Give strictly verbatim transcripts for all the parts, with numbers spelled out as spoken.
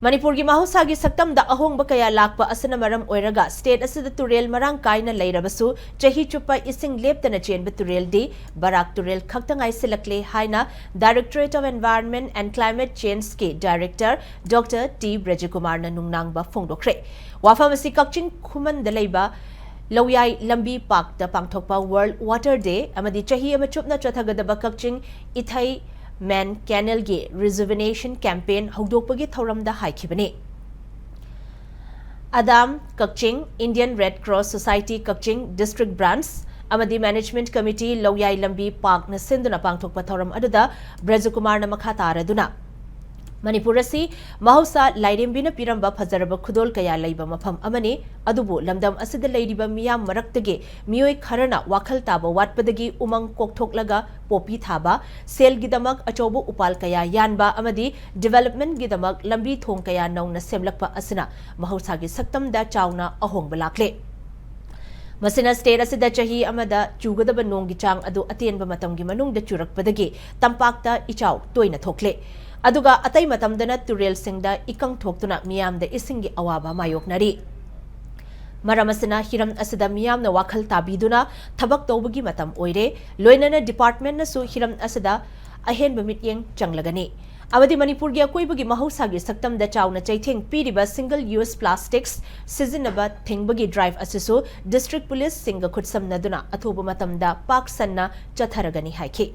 ꯃꯅꯤꯄꯨꯔꯒꯤ ꯃꯍꯧꯁꯥꯒꯤ ꯁꯛꯇꯝꯗ ꯑꯍꯣꯡꯕ ꯀꯌꯥ ꯂꯥꯛꯄ ꯑꯁꯤꯅ ꯃꯔꯝ ꯑꯣꯏꯔꯒ state ꯑꯁꯤꯗ ꯇꯨꯔꯦꯜ ꯃꯔꯥꯡ ꯀꯥꯏꯅ ꯂꯩꯔꯕꯁꯨ ꯆꯍꯤ ꯆꯨꯞꯄ ꯏꯁꯤꯡ ꯂꯦꯞꯇꯅ ꯆꯦꯟꯕ ꯇꯨꯔꯦꯜꯗꯤ ꯕꯔꯥꯛ ꯇꯨꯔꯦꯜ ꯈꯛꯇ ꯉꯥꯏꯁꯤꯜꯂꯛꯂꯦ ꯍꯥꯏꯅ Directorate of Environment and Climate Changeꯀꯤ Director Doctor T ꯕ꯭ꯔꯖꯀꯨꯃꯥꯔꯅ ꯅꯨꯡꯅꯥꯡꯕ ꯐꯣꯡꯗꯣꯛꯈ꯭ꯔꯦ꯫ ꯋꯥꯐꯝ ꯑꯁꯤ ꯀꯛꯆꯤꯡ ꯈꯨꯃꯟꯗ ꯂꯩꯕ ꯂꯧꯌꯥꯏ ꯂꯝꯕꯤ ꯄꯥꯔꯛꯇ ꯄꯥꯡꯊꯣꯛꯄ World Water Day ꯑꯃꯗꯤ ꯆꯍꯤ ꯑꯃ ꯆꯨꯞꯅ ꯆꯠꯊꯒꯗꯕ ꯀꯛꯆꯤꯡ ꯏꯊꯩ ꯃꯦꯟ ꯀꯦꯅꯦꯜꯒꯤ rejuvenation campaign ꯍꯧꯗꯣꯛꯄꯒꯤ ꯊꯧꯔꯝꯗ ꯍꯥꯏꯈꯤꯕꯅꯤ꯫ ꯑꯗꯥꯝ ꯀꯛꯆꯤꯡ, Indian Red Cross Society ꯀꯛꯆꯤꯡ District Branch ꯑꯃꯗꯤ Management Committee ꯂꯧꯌꯥꯏ ꯂꯝꯕꯤ ꯄꯥꯔꯛꯅ ꯁꯤꯟꯗꯨꯅ ꯄꯥꯡꯊꯣꯛꯄ ꯊꯧꯔꯝ ꯑꯗꯨꯗ ꯕ꯭ꯔꯖꯀꯨꯃꯥꯔꯅ ꯃꯈꯥ ꯇꯥꯔꯗꯨꯅ, ꯃꯅꯤꯄꯨꯔ ꯑꯁꯤ ꯃꯍꯧꯁꯥ ꯂꯥꯏꯔꯦꯝꯕꯤꯅ ꯄꯤꯔꯝꯕ ꯐꯖꯔꯕ ꯈꯨꯗꯣꯜ ꯀꯌꯥ ꯂꯩꯕ ꯃꯐꯝ ꯑꯃꯅꯤ꯫ ꯑꯗꯨꯕꯨ ꯂꯝꯗꯝ ꯑꯁꯤꯗ ꯂꯩꯔꯤꯕ ꯃꯤꯌꯥꯝ ꯃꯔꯛꯇꯒꯤ ꯃꯤꯑꯣꯏ ꯈꯔꯅ ꯋꯥꯈꯜ ꯇꯥꯕ ꯋꯥꯠꯄꯗꯒꯤ ꯎꯃꯪ ꯀꯣꯛꯊꯣꯛꯂꯒ ꯄꯣꯄꯤ ꯊꯥꯕ, ꯁꯦꯜꯒꯤꯗꯃꯛ ꯑꯆꯧꯕ ꯎꯄꯥꯜ ꯀꯌꯥ ꯌꯥꯟꯕ ꯑꯃꯗꯤ developmentꯒꯤꯗꯃꯛ ꯂꯝꯕꯤ ꯊꯣꯡ ꯀꯌꯥ ꯅꯧꯅ ꯁꯦꯝꯂꯛꯄ ꯑꯁꯤꯅ ꯃꯍꯧꯁꯥꯒꯤ ꯁꯛꯇꯝꯗ ꯆꯥꯎꯅ ꯑꯍꯣꯡꯕ ꯂꯥꯛꯂꯦ꯫ ꯃꯁꯤꯅ state ꯑꯁꯤꯗ ꯆꯍꯤ ꯑꯃꯗ ꯆꯨꯒꯗꯕ ꯅꯣꯡꯒꯤ ꯆꯥꯡ ꯑꯗꯨ ꯑꯇꯦꯟꯕ ꯃꯇꯝꯒꯤ ꯃꯅꯨꯡꯗ ꯆꯨꯔꯛꯄꯗꯒꯤ ꯇꯝꯄꯥꯛꯇ ꯏꯆꯥꯎ ꯇꯣꯏꯅ ꯊꯣꯛꯂꯦ꯫ ꯑꯗꯨꯒ ꯑꯇꯩ ꯃꯇꯝꯗꯅ ꯇꯨꯔꯦꯜꯁꯤꯡꯗ ꯏꯀꯪ ꯊꯣꯛꯇꯨꯅ ꯃꯤꯌꯥꯝꯗ ꯏꯁꯤꯡꯒꯤ ꯑꯋꯥꯕ ꯃꯥꯌꯣꯛꯅꯔꯤ꯫ ꯃꯔꯝ ꯑꯁꯤꯅ ꯍꯤꯔꯝ ꯑꯁꯤꯗ ꯃꯤꯌꯥꯝꯅ ꯋꯥꯈꯜ ꯇꯥꯕꯤꯗꯨꯅ ꯊꯕꯛ ꯇꯧꯕꯒꯤ ꯃꯇꯝ ꯑꯣꯏꯔꯦ꯫ ꯂꯣꯏꯅꯅ departmentꯅꯁꯨ ꯍꯤꯔꯝ ꯑꯁꯤꯗ ꯑꯍꯦꯟꯕ ꯃꯤꯠꯌꯦꯡ ꯆꯪꯂꯒꯅꯤ꯫ ꯑꯃꯗꯤ ꯃꯅꯤꯄꯨꯔꯒꯤ ꯑꯀꯣꯏꯕꯒꯤ ꯃꯍꯧꯁꯥꯒꯤ ꯁꯛꯇꯝꯗ ꯆꯥꯎꯅ ꯆꯩꯊꯦꯡ ꯄꯤꯔꯤꯕ single use plastics ꯁꯤꯖꯤꯟꯅꯕ ꯊꯤꯡꯕꯒꯤ drive ꯑꯁꯤꯁꯨ district policeꯁꯤꯡꯒ ꯈꯨꯠꯁꯝꯅꯗꯨꯅ ꯑꯊꯨꯕ ꯃꯇꯝꯗ ꯄꯥꯛ ꯁꯟꯅ ꯆꯠꯊꯔꯒꯅꯤ ꯍꯥꯏꯈꯤ꯫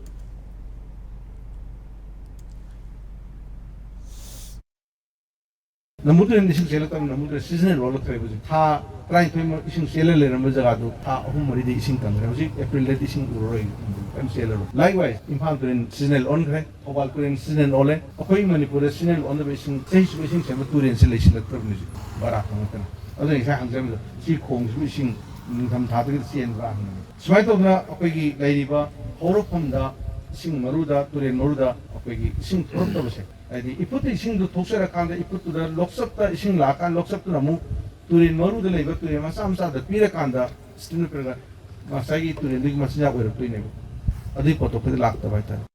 ꯅꯝꯕꯨꯜ ꯇꯨꯔꯦꯜ ꯏꯁꯤꯡ ꯆꯦꯜꯂꯛꯇꯕꯅ ꯅꯝꯕꯨꯜ ꯇꯨꯔꯦꯜ seasonal ꯑꯣꯜꯂꯛꯈ꯭ꯔꯦꯕ ꯍꯧꯖꯤꯛ꯫ ꯊꯥ ꯇꯔꯥꯅꯤꯊꯣꯏꯃꯨꯛ ꯏꯁꯤꯡ ꯆꯦꯜꯂ ꯂꯩꯔꯝꯕ ꯖꯒꯥꯗꯨ ꯊꯥ ꯑꯍꯨꯝ ꯃꯔꯤꯗꯤ ꯏꯁꯤꯡ ꯀꯪꯈ꯭ꯔꯦ꯫ ꯍꯧꯖꯤꯛ Aprilꯗꯗꯤ ꯏꯁꯤꯡ ꯎꯔꯔꯣꯏ, ꯀꯔꯤꯝ ꯆꯦꯜꯂꯔꯣꯏ꯫ Likewise, ꯏꯝꯐꯥꯜ ꯇꯨꯔꯦꯜ seasonal ꯑꯣꯟꯈ꯭ꯔꯦ, ꯊꯧꯕꯥꯜ ꯇꯨꯔꯦꯜ seasonal ꯑꯣꯜꯂꯦ꯫ ꯑꯩꯈꯣꯏ ꯃꯅꯤꯄꯨꯔꯗ seasonal ꯑꯣꯟꯗꯕ ꯏꯁꯤꯡ, ꯆꯍꯤ ꯆꯨꯞꯄ ꯏꯁꯤꯡ ꯆꯦꯟꯕ ꯇꯨꯔꯦꯜꯁꯦ ꯂꯩꯁꯤꯜꯂꯛꯇ꯭ꯔꯕꯅꯤ ꯍꯧꯖꯤꯛ, ꯕꯔꯥꯛ ꯈꯛꯇꯅ꯫ ꯑꯗꯨꯅ ꯉꯁꯥꯏ ꯍꯪꯖꯕꯗꯣ, ꯁꯤ ꯈꯣꯡꯁꯤꯕꯨ ꯏꯁꯤꯡ ꯅꯤꯡꯊꯝ ꯊꯥꯗꯒꯤ ꯆꯦꯟꯕ꯭ꯔꯥ ꯍꯪꯕꯅꯤ꯫ ꯁꯨꯃꯥꯏꯅ ꯇꯧꯗꯅ ꯑꯩꯈꯣꯏꯒꯤ ꯂꯩꯔꯤꯕ ꯍꯧꯔꯛꯐꯝꯗ ꯏꯁꯤꯡ ꯃꯔꯨꯗ, ꯇꯨꯔꯦꯜ ꯃꯔꯨꯗ ꯑꯩꯈꯣꯏꯒꯤ ꯏꯁꯤꯡ ꯊꯣꯛꯂꯛꯇꯕꯁꯦ, ꯍꯥꯏꯗꯤ ꯏꯐꯨꯠꯇ ꯏꯁꯤꯡꯗꯣ ꯊꯣꯛꯆꯔꯀꯥꯟꯗ ꯏꯐꯨꯠꯇꯨꯗ ꯂꯣꯛꯆꯞꯇ ꯏꯁꯤꯡ ꯂꯥꯛꯑꯀꯥꯟꯗ ꯂꯣꯛꯆꯞꯇꯨꯅ ꯑꯃꯨꯛ ꯇꯨꯔꯦꯜ ꯃꯔꯨꯗ ꯂꯩꯕ ꯇꯨꯔꯦꯜ ꯃꯆꯥ ꯃꯆꯥꯗ ꯄꯤꯔꯀꯥꯟꯗ streamꯅ ꯄꯤꯔꯒ ꯉꯁꯥꯏꯒꯤ ꯇꯨꯔꯦꯜꯗꯨꯒꯤ ꯃꯆꯤꯟꯖꯥꯛ ꯑꯣꯏꯔꯛꯇꯣꯏꯅꯦꯕ꯫ ꯑꯗꯨꯒꯤ ꯄꯣꯠꯇꯣ ꯑꯩꯈꯣꯏꯗ ꯂꯥꯛꯇꯕ ꯍꯥꯏꯇꯥꯔꯦ꯫